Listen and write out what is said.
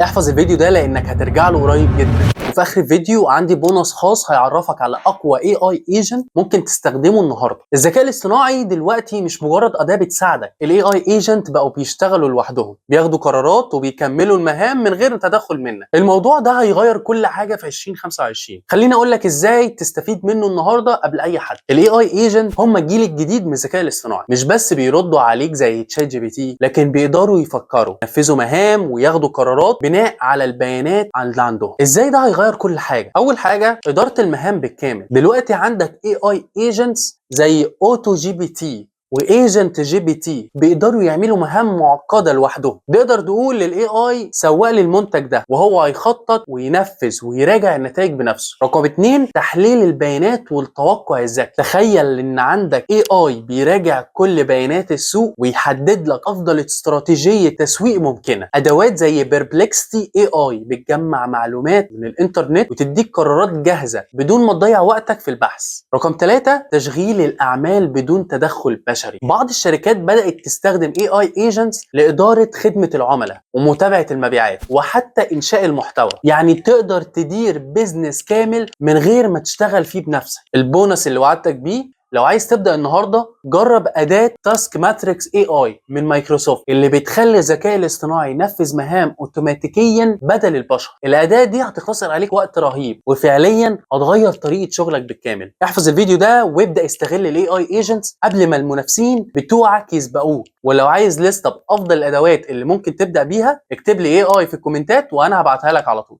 احفظ الفيديو ده لانك هترجع له قريب جدا. وفي اخر الفيديو عندي بونص خاص هيعرفك على اقوى AI agent ممكن تستخدمه النهارده. الذكاء الاصطناعي دلوقتي مش مجرد اداه بتساعدك، ال AI agent بقوا بيشتغلوا لوحدهم، بياخدوا قرارات وبيكملوا المهام من غير تدخل منك. الموضوع ده هيغير كل حاجة في 2025. خليني اقول لك ازاي تستفيد منه النهارده قبل اي حد. ال AI agent هم الجيل الجديد من الذكاء الاصطناعي، مش بس بيردوا عليك زي ChatGPT، لكن بيقدروا يفكروا، ينفذوا مهام، وياخدوا قرارات بناء على البيانات اللي عندهم. ازاي ده هيغير كل حاجه؟ اول حاجه، ادارة المهام بالكامل. دلوقتي عندك AI agents زي AutoGPT و AgentGPT بيقدروا يعملوا مهام معقدة لوحدهم. تقدر تقول لل AI سوق لي المنتج ده، وهو هيخطط وينفذ ويراجع النتائج بنفسه. رقم اتنين، تحليل البيانات والتوقع الذكي. تخيل ان عندك AI بيراجع كل بيانات السوق ويحدد لك افضل استراتيجية تسويق ممكنه. ادوات زي Perplexity AI بتجمع معلومات من الانترنت وتديك قرارات جاهزة بدون ما تضيع وقتك في البحث. رقم ثلاثة، تشغيل الاعمال بدون تدخل بشري. بعض الشركات بدأت تستخدم AI agents لإدارة خدمة العملاء ومتابعة المبيعات وحتى إنشاء المحتوى. يعني تقدر تدير business كامل من غير ما تشتغل فيه بنفسك. البونص اللي وعدتك بيه: لو عايز تبدا النهارده، جرب اداه Task Matrix AI من مايكروسوفت اللي بتخلي الذكاء الاصطناعي ينفذ مهام اوتوماتيكيا بدل البشر. الاداة دي هتختصر عليك وقت رهيب وفعليا هتغير طريقه شغلك بالكامل. احفظ الفيديو ده وابدا استغل ال AI agents قبل ما المنافسين بتوعك يسبقوك. ولو عايز لستة بافضل الادوات اللي ممكن تبدا بيها، اكتب لي AI في الكومنتات وانا هبعتها لك على طول.